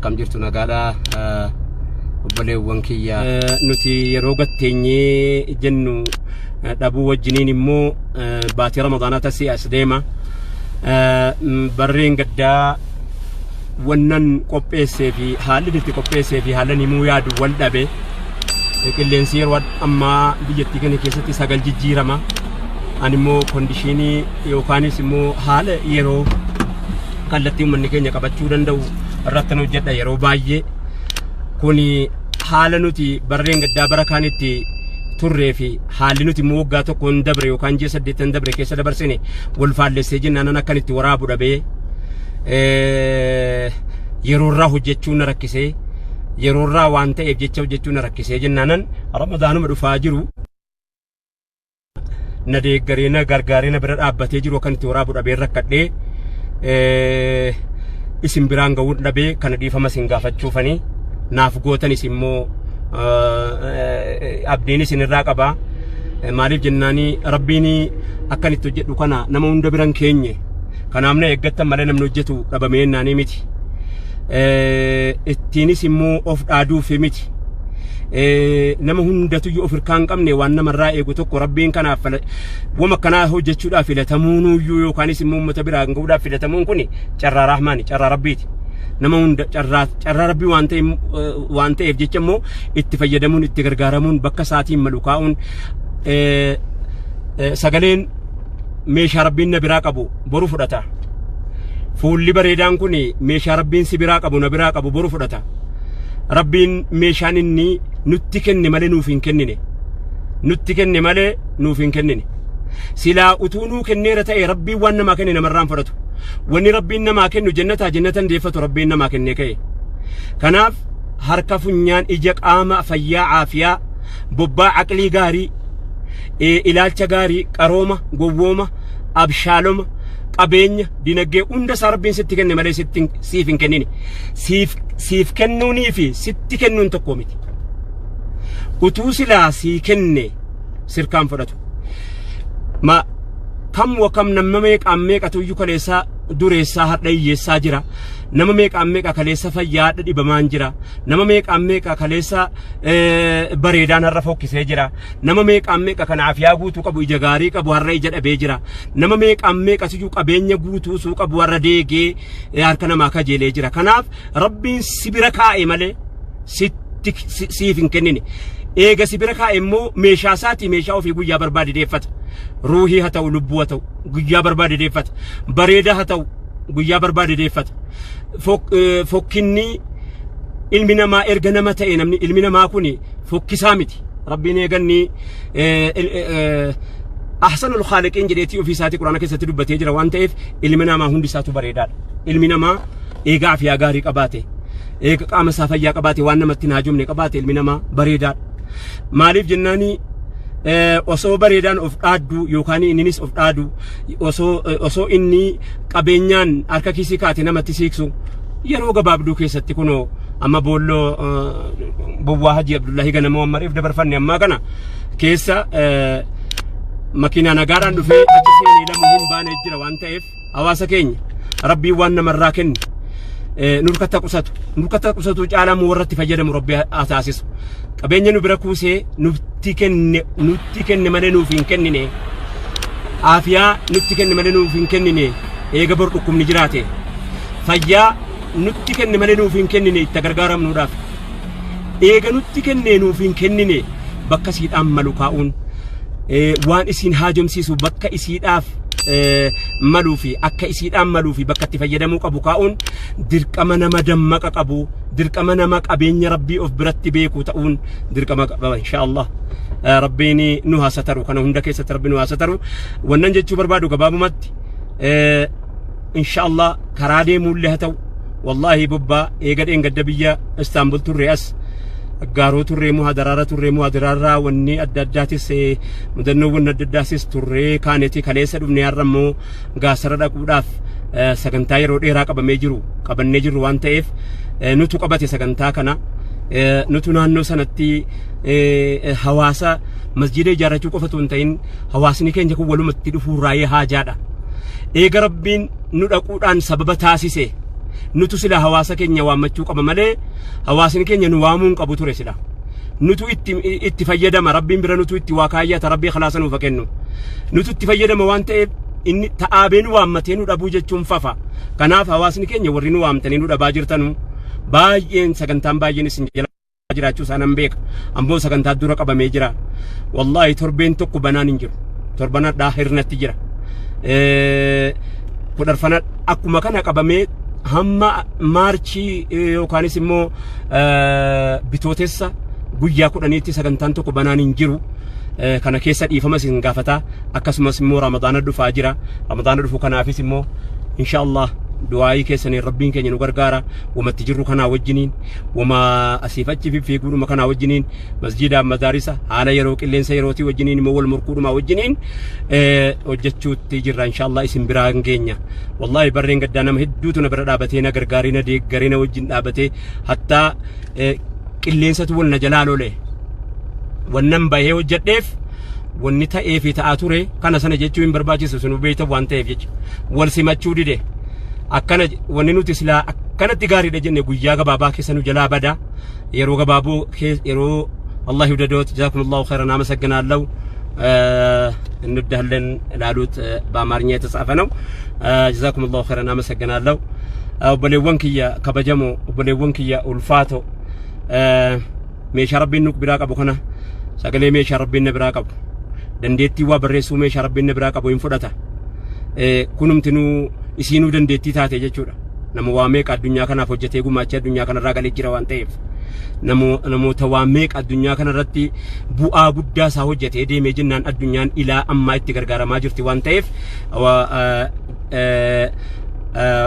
Akkam jirtu nagaadha obboleewwan kiyya. Nuti yeroo gatteenyee jennu dhabuu wajjiniin immoo baatii Ramadaanaa tasii as deema. Barreen gaddaa wannan qopheessee fi haalli itti qopheessee fi haallan himuu yaadu wal dhabe. Qilleensi yeroo ammaa biyyattii kana keessatti sagal jijjiirama. Ani immoo kondishinii yookaanis immoo haala yeroo kallattii uummanni keenya qabachuu danda'u irrattan hojjedha yeroo baay'ee. Kuni haala nuti barreen gaddaa bara kaanitti turree fi haalli nuti immoo waggaa tokkoon dabre yookaan ji'a saddeettan dabre keessa dabarsine wal faallessee jennaan akkan itti waraabu dhabee yeroo irraa hojjechuu na rakkisee yeroo irraa waan ta'eef jecha hojjechuu na rakkisee jennaanan ramadaanuma dhufaa jiru na deeggaree na gargaaree na bira dhaabbatee jiru akkan itti waraabu dhabee rakkadhee isin biraan ga'uu dhabee kana dhiifama isin gaafachuufanii naaf gootanis immoo abdiin isin irraa qaba. Maaliif jennaanii rabbiin akkan itti hojjedhu kana nama hunda biran keenye kanaaf na eeggattan malee namni hojjetu dhabamee jennaanii miti. Ittiinis immoo of dhaaduuf miti. Nama hundatuyyuu of hirkaa hin qabne waan namarraa eegu tokko rabbiin kanaaf wama akkanaa hojjechuudhaaf filatamuunuyyuu yookaanis immoo uummata biraa gahuudhaaf filatamuun kun carraa rahmaani carraa rabbiiti. Nama hunda carraa carraa rabbii waan ta'e waan ta'eef jecha immoo itti fayyadamuun itti gargaaramuun bakka isaatiin malu kaa'uun sagaleen meeshaa rabbiin na biraa qabu boru fudhata. Fuulli bareedaan kun meeshaa rabbiin si biraa qabu na biraa qabu boru fudhata. Rabbiin meeshaan inni nutti kenne malee nuuf hin kennine. Nutti kenne malee nuuf hin kennine. Silaa utuu nuu kenneera ta'e rabbiin waan namaa kenne namarraa hin fudhatu. Wanni rabbiin namaa kennu jannataa jannatan deeffatu rabbiin namaa kennee ka'e. Kanaaf harka funyaan ija qaama fayyaa caafiyaa bobbaa aqlii gaarii ilaalcha gaarii qarooma gowwooma abshaaloma qabeenya dinagdee hunda isaa rabbiin sitti kenne malee sitti siif hin kennine. Siif siif kennuunii fi sitti kennuun tokko miti. Utuu silaa sii kenne sirkaan fudhatu. Ma kam wa kam nama meeqaan meeqatu iyyuu kaleessaa dureessaa har'a hiyyeessaa jira. Nama meeqaan meeqa kaleessa fayyaa har'a dhibamaan jira. Nama meeqaan meeqa kaleessa bareedaan har'a fokkisee jira. Nama meeqaan meeqa kan aafiyaa guutuu qabu ija gaarii qabu har'a ija dhabee jira. Nama meeqaan meeqatu iyyuu qabeenya guutuu suu qabu har'a deegee harka namaa kajeelee jira. Kanaaf rabbiin si bira kaa'e malee sitti siif hin kennine. Eega si bira kaa'e immoo meeshaa isaatii meeshaa ofii guyyaa barbaade deeffata. Ruuhii haa ta'u lubbuu haa ta'u guyyaa barbaade deeffata. Bareedaa haa ta'u guyyaa barbaade deeffata. Fokkinni ilmi namaa erga nama ta'e namni ilmi namaa kun fokkisaa miti. Rabbiin eeganni ahsanul khaaliqiin jedheetii ofii isaatii quraana keessatti dubbatee jira waan ta'eef ilmi namaa hundi isaatu bareedaadha. Ilmi namaa eegaa fi gaarii qabaate eega qaama isaa fayyaa qabaate waan namatti hin haajomne qabaate ilmi namaa bareedaadha. Maaliif jennaani osoo bareedaan of dhaaddu yookaan inninis of dhaadu osoo osoo inni qabeenyaan harka kiisii kaate namatti siiqsu yeroo gabaabduu keessatti kunoo amma boolloo bowwaa Hajii Abdullahi Ganamoo amma reef dabarfanne ammaa kana keessa makiinaa nagaadhaan dhufee achi seenee lamu hin baane jira waan ta'eef hawaasa keenya rabbiin waan namarraa kenne nurkatti qusatu nurkatti qusatu caalaa immoo warra itti fayyadamu rabbi haa taasisu qabeenya nu bira kuusee nutti kenne nutti kenne malee nuuf hin kennine aafiyaa nutti kenne malee nuuf hin kennine eega bor dhukkubni jiraate fayyaa nutti kenne malee nuuf hin kennine itti gargaaramnuudhaaf eega nutti kennee nuuf hin kennine bakka isiidhaan malu kaa'uun waan isiin haajomsiisu bakka isiidhaaf maluu fi akka isiidhaan maluu fi bakka itti fayyadamuu qabu kaa'uun dirqama nama dammaqa qabu dirqama nama qabeenya rabbii of biratti beeku ta'uun dirqama qaba insha Allah. Rabbiin nu haa sataru kana hunda keessatti rabbi nu haa sataru wannan jechuu barbaadu gabaabumatti insha Allah karaa deemuullee haa ta'u wallaahi bobbaa eega dheengadda biyya Istaanbul turre as gaaroo turree moo hadaraara turree moo hadaraarraa wanni adda addaatis mudannoowwan adda addaatis turree kaaneeti kaleessa dhufne har'a immoo gaasara dhaquudhaaf sagantaa yeroo dheeraa qabamee jiru qabannee jirru waan ta'eef nutu qabate sagantaa kana nutu naannoo sanatti hawaasa masjiida ijaarrachuu qofa otoo hin ta'in hawaasni keenya kun walumatti dhufuu raayee haajaadha. Eega rabbiin nu dhaquudhaan sababa taasise Nutu sila hawaasa keenya waammachuu qaba malee hawaasni keenya nu waamuu hin qabu ture sila. Nutu itti fayyadama rabbiin bira nutu itti waa kaayyata rabbii khalaasa nuuf haa kennu. Nutu itti fayyadama waan ta'eef inni ta'aabee nu waammatee nu dhabuu jechuun fafa. Kanaaf hawaasni keenya warri nu waamtanii nu dhabaa jirtanu baay'een sagantaan baay'een isin jala jiraachuu isaa nan beeka. Ammoo sagantaa dura qabamee jira. Wallaahi torbeen tokko banaan hin jiru. Torban hadhaa hirnatti jira. Kudharfana akkuma kana qabamee hamma maarchii yookaanis immoo bitootessa guyyaa 10tti sagantaan tokko banaan hin jiru. Kana keessa dhiifama isin gaafata. Akkasumas immoo Ramadaana dhufaa jira. Ramadaana dhufu kanaafis immoo insha Allah du'aayii keessaniin rabbiin keenya nu gargaara. Wamatti jirru kanaa wajjiniin wama asiif achi fiffiiguudhuma kanaa wajjiniin masjiidaaf madaarisa haala yeroo qilleensa yerootii wajjiniin immoo wal morkuudhuma wajjiniin hojjechuutti jirra insha Allah isin biraa hin geenya. Wallaahi barreen gaddaa nama hedduutu na bira dhaabatee na gargaaree na deeggaree na wajjin dhaabatee hattaa qilleensatu wal na jalaa lole. Wannan bahee hojjedheef wanni ta'ee fi ta'aa ture kana sana jechuu hin barbaachisu sunu beektan waan ta'eef jecha wal simachuu dide akkana wanni nuti silaa akkanatti gaariidha jenne guyyaa gabaabaa keessa nu jalaa bada yeroo gabaaboo yeroo አላህ ይውደዶት ጀዛኩም ላሁ ኸይረን አመሰግናለሁ። እንወዳለን ላሉት በአማርኛ የተጻፈ ነው። ጀዛኩም ላሁ ኸይረን አመሰግናለሁ። obboleewwan kiyya kabajamoo obboleewwan kiyya ulfaatoo meeshaa rabbiin nu biraa qabu kana sagalee meeshaa rabbiin na biraa qabu dandeettii waa barreessuu meeshaa rabbiin na biraa qabu hin fudhata. Kunumtinuu isiinuu dandeettii taate jechuudha. Nama waa meeqa addunyaa kanaaf hojjetee gumaachee addunyaa kanarraa galee jira waan ta'eef. Namoota waa meeqa addunyaa kanarratti bu'aa guddaa isaa hojjetee deemee jennaan addunyaan ilaa ammaa itti gargaaramaa jirti waan ta'eef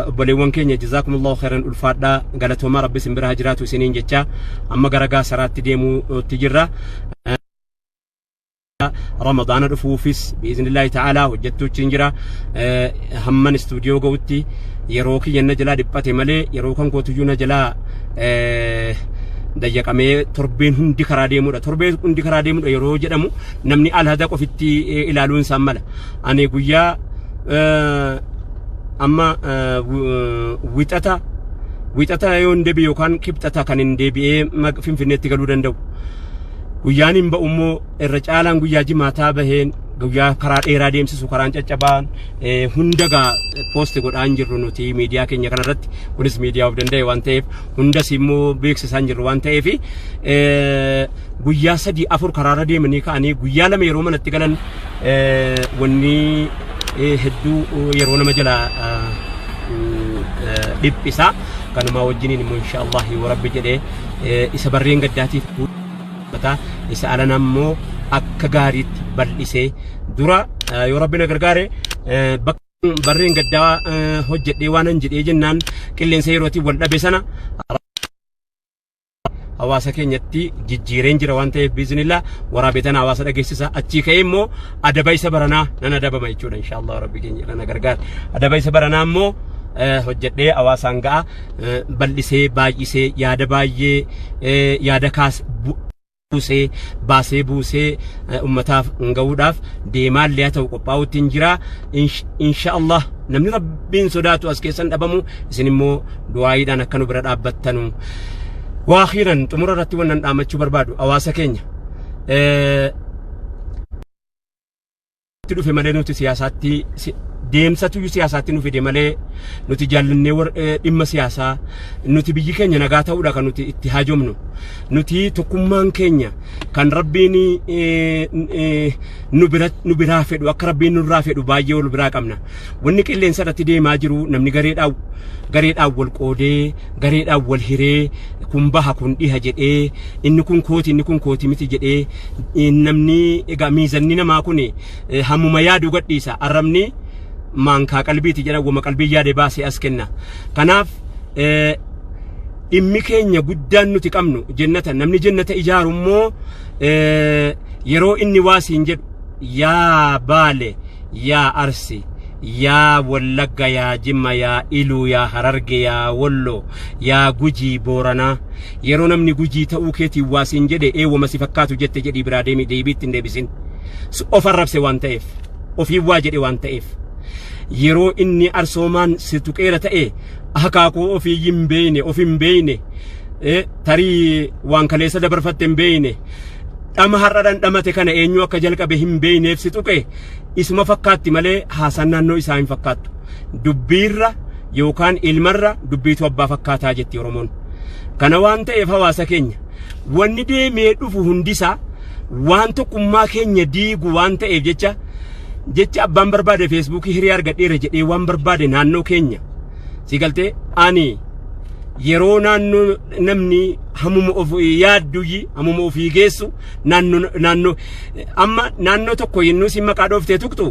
obboleewwan keenya jazaakumullahu khairan ulfaadhaa galatoomaa rabbi isin bira haa jiraatu isiniin jecha amma gara gaasaraatti deemuutti jirra. Ramadaana dhufuufis biiznillaahi ta'aalaa hojjettuuchi hin jira. Hamman istuudiyoo ga'utti yeroo kiyya na jalaa dhiphate malee yeroo kan kootuyyuu na jalaa dayyaqamee torbeen hundi karaa deemudha. Torbeen hundi karaa deemudha yeroo jedhamu namni alhada qofitti ilaaluun isaan mala. Ani guyyaa amma wixata yoo hin deebi'e yookaan kibxata kan hin deebi'ee Finfinneetti galuu danda'u. Guyyaan hin ba'u immoo irra caalaan guyyaa jimaataa baheen guyyaa karaa dheeraa deemsisu karaan caccabaan hunda gaa poosti godhaa hin jirru nuti miidiyaa keenya kanarratti kunis miidiyaa of danda'e waan ta'eef hundas immoo beeksisaa hin jirru waan ta'eef guyyaa 3 4 karaarra deemanii ka'anii guyyaa 2 yeroo manatti galan wanni hedduu yeroo nama jalaa dhiphisa. Kanumaa wajjiniin immoo insha Allah yoo rabbi jedhee isa barreen gaddaatiif isa alana immoo akka gaariitti bal'isee dura yoo rabbi na gargaare bakka barreen gaddaa hojjedhee waan jedhee jennaan qilleensa yerootiin wal dhabe sana hawaasa keenyatti jijjiireen jira waan ta'eef biiznillah waraabee tana hawaasa dhageessisa. Achii ka'ee immoo adaba isa baranaa nan adabama jechuudha insha Allah rabbi keenya na gargaara. Adaba isa baranaa immoo hojjedhee hawaasaan ga'a bal'isee baay'isee yaada baay'ee yaada kaas buusee baasee buusee ummataaf ga'uudhaaf deemaallee haa ta'u qophaa'utti hin jira. Insha Allah namni rabbiin sodaatu as keessan dhabamu isin immoo du'aayiidhaan akka nu bira dhaabbattanu. Waakhiiran xumura irratti wannan dhaammachuu barbaadu hawaasa keenya. Itti dhufe malee nuti siyaasaatti deemsatu siyaasaatti nu fide malee nuti jaallannee dhimma siyaasaa nuti biyyi keenya nagaa ta'uudha kan nuti itti haajomnu. Nuti tokkummaan keenya kan rabbiin nu biraa fedhu akka rabbiin nurraa fedhu baay'ee wal biraa qabna. Wanni qilleensa irratti deemaa jiru namni gareedhaan wal qoodee gareedhaan wal hiree kun baha kun dhiha jedhee inni kun kooti inni kun kooti miti jedhee namni egaa miizanni namaa kun hammuma yaadu gadhiisa. Arrabni maankaa qalbiiti jedha wama qalbii yaade baasee as kenna. Kanaaf dhimmi keenya guddaan nuti qabnu jennata namni jennata ijaaru immoo yeroo inni waasiin jedhu yaa Baale yaa Arsi yaa Wallagga yaa Jimma yaa Iluu yaa Hararge yaa Wollo yaa Gujii Booranaa yeroo namni Gujii ta'uu keetiin waasiin jedhe eewwama si fakkaatu jette jedhii biraa deemi deebii ittiin deebisin of arrabse waan ta'eef ofiin waa jedhe waan ta'eef. Yeroo inni arsoomaan si tuqeera ta'e akaakuu ofii hin beeyne, of hin beeyne, tarii waan kaleessa dabarfatte hin beeyne, dhama har'a dhandhamate kana eenyu akka jalqabe hin beeyneef si tuqe isuma fakkaatti malee haasaan naannoo isaa hin fakkaattu. Dubbiirra yookaan ilmarra dubbiitu abbaa fakkaataa jetti Oromoon. Kana waan ta'eef hawaasa keenya wanni deemee dhufu hundisaa waan tokkummaa keenya diigu waan ta'eef jecha jecha abbaan barbaade feesbuukii hiriyaa argadheera jedhee waan barbaade naannoo keenya si galtee ani yeroo naannoo namni hamuma of yaadduyyi hamuma ofii geessu naannoo naannoo amma naannoo tokko yennuu si maqaa dhooftee tuqxu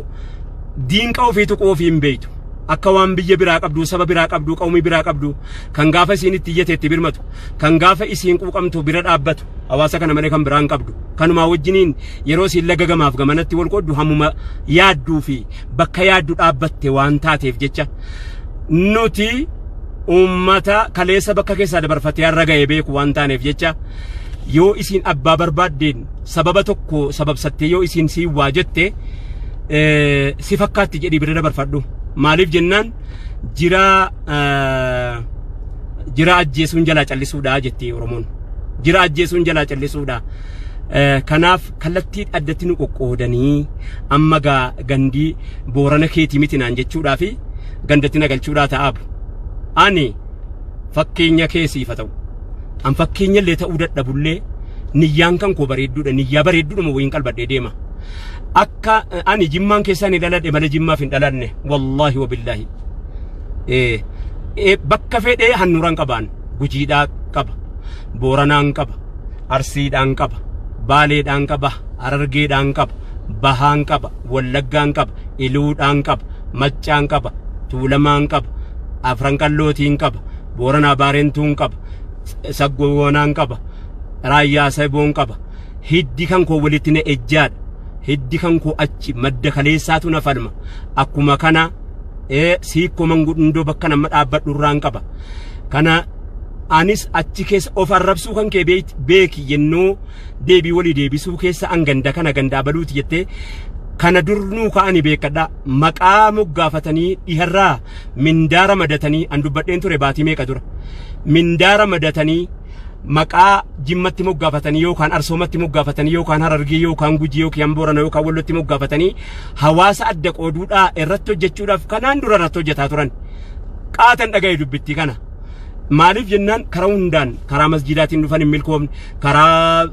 diinqa ofii tuquu ofii hin beektu. Akka waan biyya biraa qabdu, saba biraa qabdu, qawmii biraa qabdu, kan gaafa isiin itti iyyate itti birmatu, kan gaafa isiin quuqamtu bira dhaabbatu, hawaasa kana malee kan biraa hin qabdu. Kanumaa wajjiniin yeroo isiin laga gamaaf gamanatti wal qooddu hammuma yaadduu fi bakka yaaddu dhaabbatte waan taateef jecha nuti uummata kaleessa bakka keessaa dabarfatee har'a ga'e beeku waan taaneef jecha yoo isiin abbaa barbaaddeen sababa tokko sababsattee yoo isiin siin waa jette si fakkaatti jedhii bira dabarfadhu. Maaliif jennaan jira jira ajjeesuun jalaa callisuudha jetti Oromoon. Jira ajjeesuun jalaa callisuudha. Kanaaf kallattii addatti nu qoqqoodanii amma gaa gandii Boorana keetii miti naan jechuudhaa fi gandatti na galchuudhaa ta'aabu. Ani fakkeenya kee siif haa ta'u. An fakkeenya illee ta'uu dadhabullee niyyaan kan koo bareedduudha. Niyyaa bareedduudhuma wayiin qalbadhee deema. Akka ani jimmaan keessaa ni dhaladhe malee jimmaaf hin dhalanne. Wallaahi wabillaahi. Bakka fedhee handhuuraan qabaan. Gujiidhaa qaba. Booranaan qaba. Arsiidhaan qaba. Baaleedhaan qaba. Harargeedhaan qaba. Bahaan qaba. Wallaggaan qaba. Iluudhaan qaba. Maccaan qaba. Tuulamaan qaba. Afran Qallootiin qaba. Booranaa Baareentuun qaba. Saggoonaan qaba. Raayyaa Saboon qaba. Hiddi kan koo walitti na ejjaadha. Hiddi kan koo achi madda kaleessaatu na falma. Akkuma kana siikkoo mangudundoo bakka nama dhaabbadhu irraan qaba. Kana anis achi keessa of arrabsuu kan kee beeki yennoo deebii walii deebisuu keessa an ganda kana gandaa baluuti jettee kana durnuu ka'ani beekadha. Maqaa moggaafatanii dhiharraa mindaa ramadatanii an dubbadheen ture baatii meeqa dura. Mindaa ramadatanii maqaa Jimmatti moggaafatanii yookaan Arsoomatti moggaafatanii yookaan Harargee yookaan Gujii yookaan Boorana yookaan Wallotti moggaafatanii hawaasa adda qooduudhaa irratti hojjechuudhaaf kanaan dura irratti hojjetaa turan. Qaatan dhaga'e dubbittii kana. Maaliif jennaan karaa hundaan karaa masjiidaatiin dhufan hin milkoofne, karaa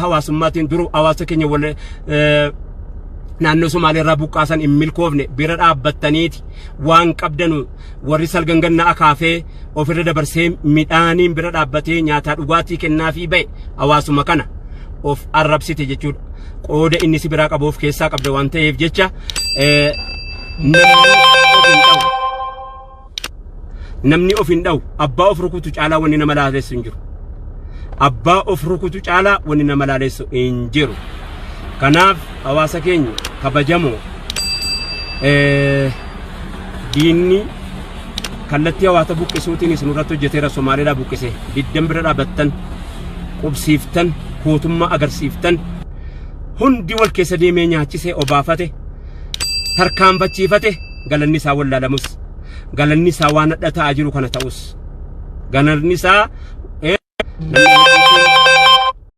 hawaasummaatiin duru hawaasa keenya wal naannoo Somaalee irraa buqqaasan hin milkoofne bira dhaabbattaniiti waan qabdanu warri salgan ganna akaafee ofirra dabarsee midhaaniin bira dhaabbatee nyaataa dhugaatii kennaafii ba'e hawaasuma kana of arrabsite jechuudha. Qooda inni si biraa qabu of keessaa qabda waan ta'eef jecha namni of hin dhawu. Namni of hin dhawu abbaa of rukutu caalaa wanni nama laalessu hin jiru. Abbaa of rukutu caalaa wanni nama laalessu hin jiru. Kanaaf hawaasa keenya kabajamoo diinni kallattii hawaasa buqqisuutiin isin irratti hojjeteera. Somaaleedhaa buqqise diddan bira dhaabattan qubsiiftan kootummaa agarsiiftan hundi wal keessa deemee nyaachisee obaafate tarkaanfachiifate galanni isaa wallaalamus galanni isaa waan hadha ta'aa jiru kana ta'us galanni isaa namni